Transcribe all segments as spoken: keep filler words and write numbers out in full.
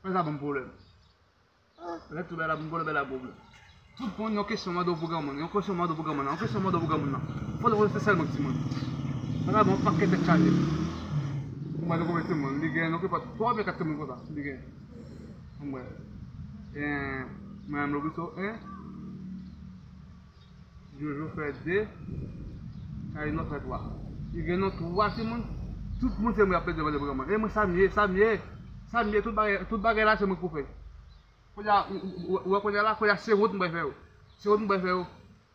Sa ban m pwoblèm. Lè tout bagay la, bon, lè bagay la bon. Tout moun, yon kesyon mande w pou granmoun, yon kesyon mande w pou granmoun nan, yon kesyon mande w pou granmoun nan. Fò l se sèlman timoun. Sa ka ban yon pakèt tèt chaje. Mwen, mwen konn timoun, li gen, non, ki pa twa oubyen kat timoun konsa, li gen. Mwen, mwen, mwen, Lobiso, en. Jojo fè de, Kalino fè twa. Li gen non twa timoun, tout moun se mwen ap pede mande pou granmoun. E mwen, sa m ye, sa m ye, sa m ye, tout bagay, tout bagay la se mwen ki pou fè. Kounye a, ou, ou, ou, ou wè kounye a la, kounye a se wont mwen fè yo. Se wont mwen fè yo.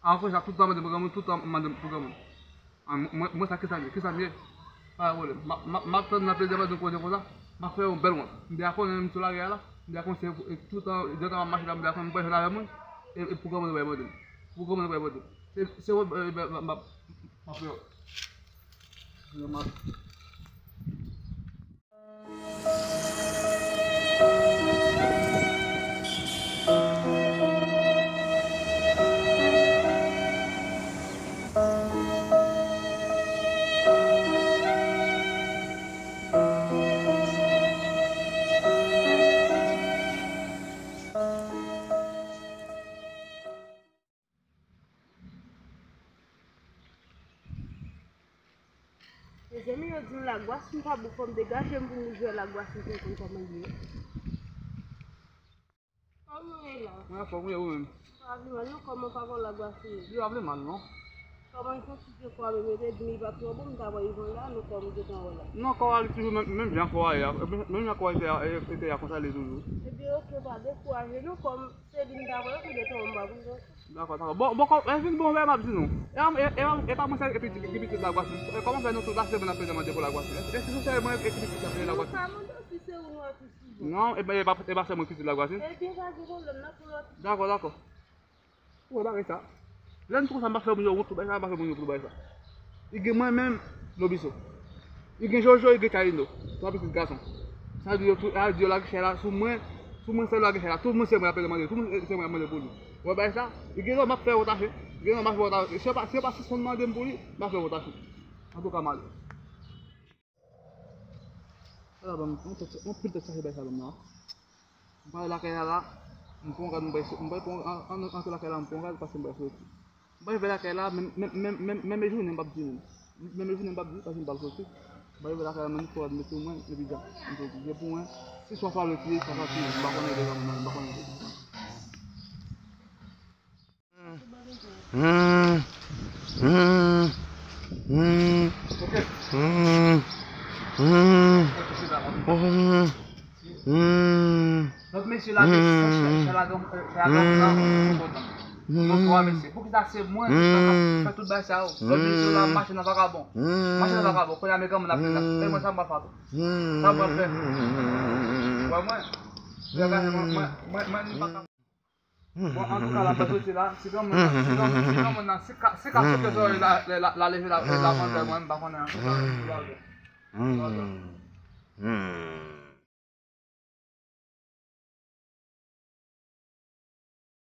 An kounye a, tout tan mande pou granmoun, tout tan mande pou granmoun. An, mwen, mwen, sa kisa m ye, kisa m ye? Pa gen pwoblèm. M ap, m ap, m ap tann nan plezi mande koze konsa. M ap fè yon bèl wont. M deja konnen menm sou lari a la. M deja konnen se, e, tout tan, detan m ap mache la, m deja konnen m pral jwenn avè moun. E, e pou granmoun mwen mande m. Pou granmoun mwen mande m. Se, se wont, e, m ap, m ap, m ap fè yo. M ap Mezanmi, yo di m lagwas m pa bon, fò m degaje m pou m jwe lagwas m pou m konn kòman l ye. Kòman w ye la? Mwen anfòm wi, ou menm? Pa vle mal non, kòman pa bon lagwas ou ye? Li pa vle mal non. Kòman l konstitye kò a menm, yo te di m li pa twò bon, m ta pran li vanda, men kòm ou gentan wè la. Non, kò a li toujou menm, menm jan kò a ye a, menm jan kò a ye a, e, e, te ye a konsa li ye toujou. Ebyen, oke, pa dekouraje non, kòm Se li m ta voye pou detan m pa pou m. Dakò, dakò. Bon, bon, kò, e vin bon, wè m ap di nou. E, e, e, e pa mwen sèl ki pitit, ki pitit lagwas. E kòman fè nou tout la semèn ap pede mande pou lagwas? E, e si se sèl mwen ki pitit ap pede lagwas? Sa mande si se ou nou ap sou bon. Non, e, e pa, e pa sèl mwen ki pitit lagwas. Ebyen, pa gen pwoblèm, n ap pran lòt. Dakò, dakò. Ou wè bagay sa. Lè n tou konsa, m pa fè moun yo wont pou bagay sa, m pa fè moun yo wont pou bagay sa. Li gen mwen menm, Lobiso. Li gen Jojo, li gen Kalino. Twa pitit gason. Sa di yo tou, sa di yo lage chè la sou mwen, sou mwen sèl lage chè la. Tout moun se mwen ap mande, tout moun se mwen ap mande pou li. Ou wè bagay sa? Li gen lò m ap fè wont afe. Li gen lò m ap fè wont afe. Si yo pa, si yo pa sispann mande m pou li, m ap fè wont afe. Antouka, m ale. Ala ban m, yon tèt, yon pil tèt chaje bay sa ban m nan. M pral lakay la la, m pran yon rad, m pral, m pral pran, an, an, antre lakay la, m pran yon rad, paske m pral soti. M pral rive lakay la, menm, menm, menm, menm, menm jounen m p ap di moun. Menm jounen m p ap di, paske m pral soti. M pral rive lakay la, menm pran rad, m met sou mwen, epi dja, m soti. Se pou mwen, se swa pa retire, swa pa retire, m pa konnen de moun nan, m pa konnen de moun nan. Lòt mesye la, mesye, chè, chè la, chè la, gran, chè la, gran, gran, gran, gran, gran. Lòt twa mesye. Poukisa se mwen ki fè tout bagay sa yo? Lòt mesye la, mache nan vakabon. Mache nan vakabon. Kounye a, men granmoun ap vin la. E mwen, sa m pral fè tou? Sa m pral fè? Wè mwen. Mwen, mwen, mwen, mwen, li pa ka. Bon, antouka, la fè soti la, si granmoun nan, si granmoun, si granmoun nan, si ka, si ka sote zòrèy la, la, la, la leve la, la, la, mwen, m pa konnen, antouka,